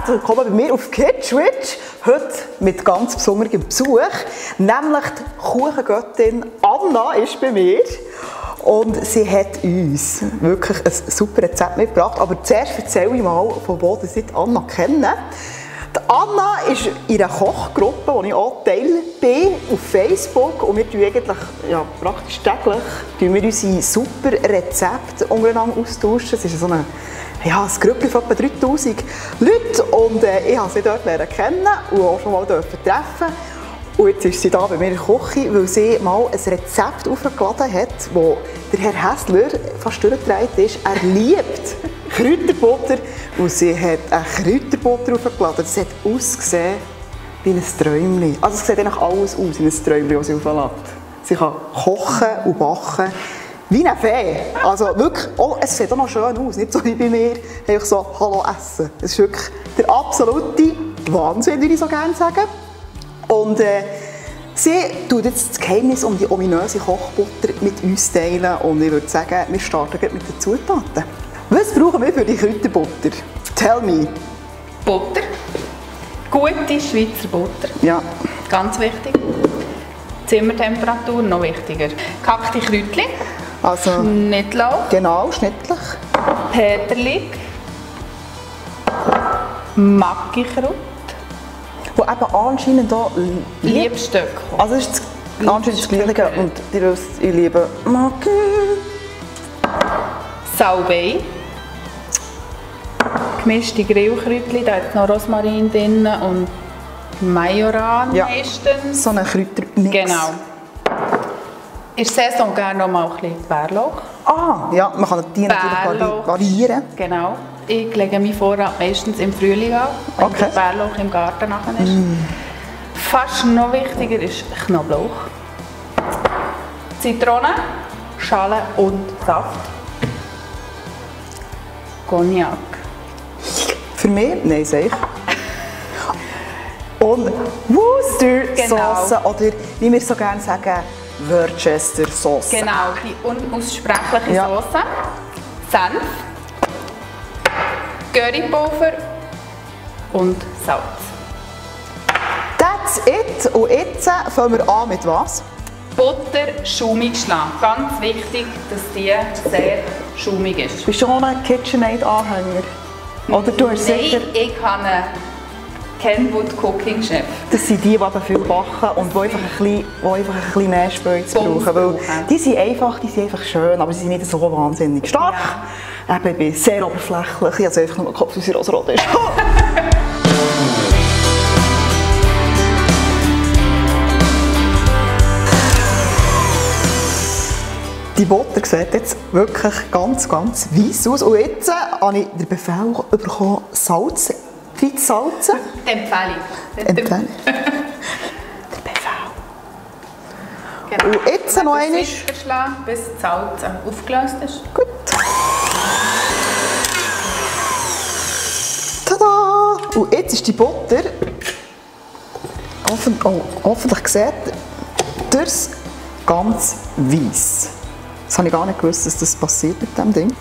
herzlich willkommen bei mir auf Kitschwitch. Heute mit ganz besonderem Besuch, nämlich die Kuchengöttin Anna ist bei mir. Und sie hat uns wirklich ein super Rezept mitgebracht. Aber zuerst erzähle ich mal, von wo ich die Anna kenne. Die Anna ist in einer Kochgruppe, wo ich auch Teil bin, auf Facebook. Und wir tun eigentlich praktisch täglich unsere super Rezepte untereinander austauschen. Es ist so ein Grüppchen von etwa 3000 Leuten. Und ich habe sie dort kennen und auch schon mal treffen. Und jetzt ist sie hier bei mir in der Küche, weil sie mal ein Rezept aufgeladen hat, wo der Herr Hässler fast durchgedreht ist. Er liebt Kräuterbutter und sie hat eine Kräuterbutter aufgeladen. Das hat ausgesehen wie ein Träumchen. Also es sieht eigentlich alles aus wie ein Träumchen, das sie auflädt. Sie kann kochen und backen wie eine Fee. Also wirklich, es sieht auch noch schön aus, nicht so wie bei mir, einfach so «Hallo essen». Es ist wirklich der absolute Wahnsinn, würde ich so gerne sagen. Und sie tut jetzt das Geheimnis um die ominöse Kochbutter mit uns teilen. Und ich würde sagen, wir starten mit den Zutaten. Was brauchen wir für die Kräuterbutter? Tell me. Butter. Gute Schweizer Butter. Ja. Ganz wichtig. Zimmertemperatur, noch wichtiger. Gehackte Kräutchen. Also, Schnittlauch. Genau, schnittlich. Peterli. Maggikraut. Wo eben anscheinend hier Liebstöcke. Also das ist anscheinend das Gleiche. Und ihr wisst, ich liebe Maggi. Salbei. Gemischte Grillkräutchen, da ist noch Rosmarin drin und Majoran meistens. So ein Kräutermix. Genau. In der Saison gerne noch mal ein bisschen Bärlauch. Ah, ja, man kann die natürlich variieren. Genau. Ich lege meinen Vorrat meistens im Frühling an, wenn der Bärlauch im Garten nachher ist. Fast noch wichtiger ist Knoblauch, Zitrone, Schale und Saft. Cognac. Für mich? Nein, sicher. Und Worcestershire-Sauce, oder wie wir so gerne sagen, Worcester-Sauce. Genau, die unaussprechliche Sauce. Senf, Currypulver und Salz. That's it. Und jetzt fangen wir an mit was? Butter schaumig schlagen. Ganz wichtig, dass die sehr schaumig ist. Bist du auch ein KitchenAid-Anhänger? Oder du hast sicher... Nein, ich habe einen Kenwood Cooking Chef. Das sind die viel backen und die einfach ein bisschen mehr Speiz brauchen. Weil die sind einfach schön, aber sie sind nicht so wahnsinnig stark. Ja. Ich bin sehr oberflächlich. Ich habe einfach nur den Kopf, dass sie rosarot ist. Die Butter sieht jetzt wirklich ganz weiss aus. Und jetzt habe ich den Befehl bekommen, Salz reinzusalzen. Die Empfehlung. Der Befehl. Genau. Und jetzt noch einmal. Verschlagen, bis das Salz aufgelöst ist. Gut. Tada! Und jetzt ist die Butter hoffentlich gesehen, durchs ganz weiss. Das habe ich gar nicht gewusst, dass das passiert mit diesem Ding.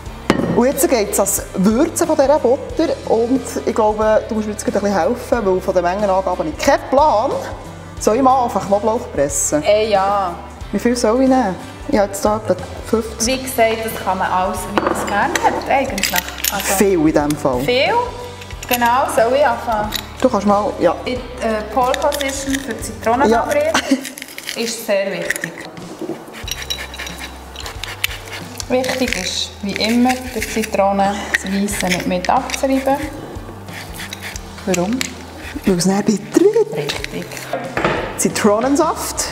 Und jetzt geht es ans Würzen von dieser Butter. Und ich glaube, du musst mir jetzt ein bisschen helfen, weil von den Mengenangaben habe ich keinen Plan. Soll ich mal einfach Knoblauch pressen? Ja. Wie viel soll ich nehmen? Ich habe jetzt hier etwa 50. Wie gesagt, das kann man alles, wie man es gerne hat, eigentlich. Also viel in diesem Fall. Viel? Genau, soll ich anfangen? Du kannst mal, ja. In Pole Position für die Zitronenmarmelade ist sehr wichtig. Wichtig ist, wie immer, die Zitrone das Weisse nicht mit abzureiben. Warum? Weil es nicht bitter wird. Richtig. Zitronensaft.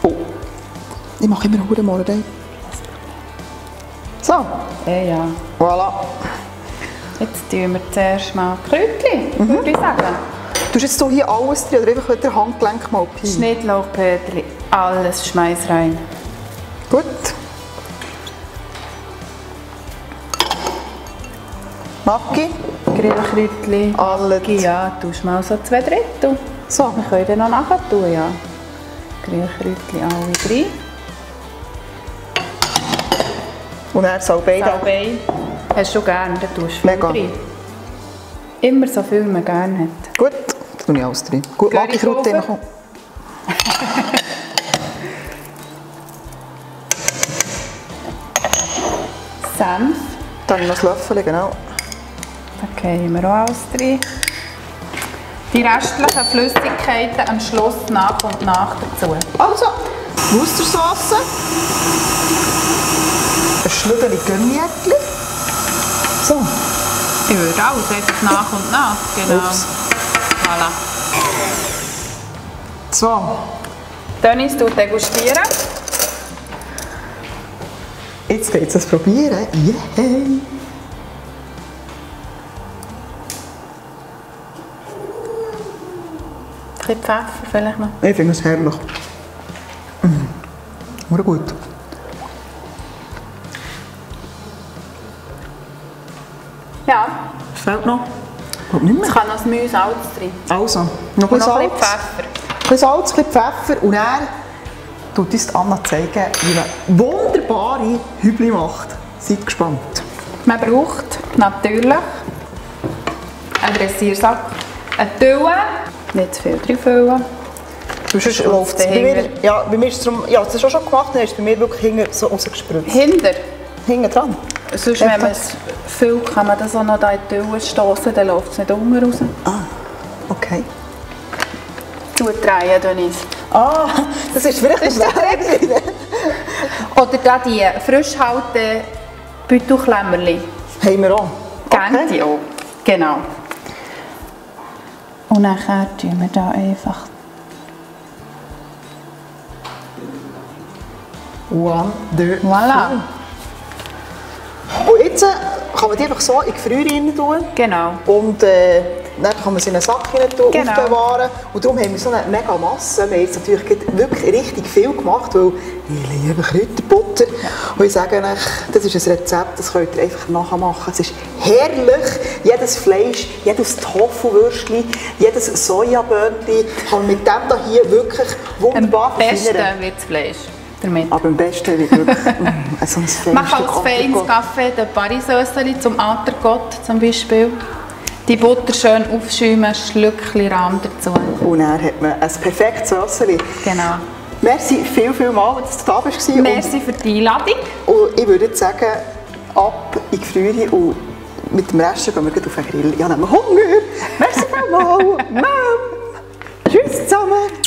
Oh, ich mache immer eine Malerei. So. Ja. Voilà. Jetzt tun wir zuerst mal Kräutchen, würde ich sagen. Du hast jetzt so hier alles drin, oder einfach mit der Handgelenk mal pieken? Schnittlauch, Peterli, alles schmeiß rein. Gut. Maggi. Grillkräutchen. Alles. Ja, tust mal so 2/3. So. Wir können dann noch nachher tun, ja. Grillkräutchen alle rein. Und dann Salbei. Salbei. Hast du gerne, dann tust du viel Mega. rein. Immer so viel, wie man gerne hat. Gut, da tue ich alles drin. Gut, Maggi-Kraut reinkommen. Senf. Dann noch ein Löffel, genau. Da geben wir auch alles drin. Die restlichen Flüssigkeiten am Schluss nach und nach dazu. Also, Wustersauce. Ein Schlügel Gönniäckchen. So. Ich würde alles einfach nach und nach. Genau. Ups. Voilà. So. Dennis, du degustieren. Jetzt geht es probieren. Yeah. Ein bisschen Pfeffer vielleicht noch. Ich finde es herrlich. Sehr gut. Ja, Was fehlt noch? Gut, nicht es mehr. kann noch das Mühe Salz drin. Also, noch ein Und bisschen noch ein Salz. bisschen Pfeffer. Ein bisschen Salz, ein bisschen Pfeffer und dann tut uns Anna zeigen, wie man wunderbare Hübli macht. Seid gespannt. Man braucht natürlich einen Dressiersack, eine Tülle, nicht zu viel drin füllen. Sonst läuft es bei mir, ja, bei mir ist es darum, ja, das hast du auch schon gemacht, dann ist es bei mir wirklich hinten so rausgespritzt. Hinter. Hinten dran? Sonst, wenn man es füllt, kann man das auch noch in die Tülle stossen, dann läuft es nicht unten raus. Ah, okay. Drehen, Dennis. Ah, das ist vielleicht ein Weg. Oder da die Frischhalte Bütelklemmerli. Haben wir auch. Kennt die auch. Genau. Und nachher tun wir da einfach. Wonderful. Voilà. Und jetzt kann man die einfach so in die Gefrier rein tun. Genau. Und dann kann man sie in einen Sack rein tun, Genau. aufbewahren. Und darum haben wir so eine mega Masse. Wir haben jetzt natürlich wirklich richtig viel gemacht, weil ich liebe Kräuterbutter. Ja. Und ich sage euch, das ist ein Rezept, das könnt ihr einfach nachmachen. Es ist herrlich. Jedes Fleisch, jedes Tofu-Würstchen, jedes Sojaböhnchen kann man mit dem hier wirklich wunderbar Am besten verfeinern. wird das Fleisch damit. Aber am besten wird wirklich so ein feines Man kann Stück als feines Entrecot. Kaffee den Paris-Sösseli zum Entrecot zum Beispiel. Die Butter schön aufschäumen, ein Schlückchen Rahm dazu. Und dann hat man ein perfektes Sösseli. Genau. Merci viel mal, dass du da warst. Merci für die Einladung. Und ich würde jetzt sagen, ab in die Frühe und mit dem Rest gehen wir gleich auf den Grill. Ich habe nämlich Hunger. Merci vielmals. Tschüss zusammen.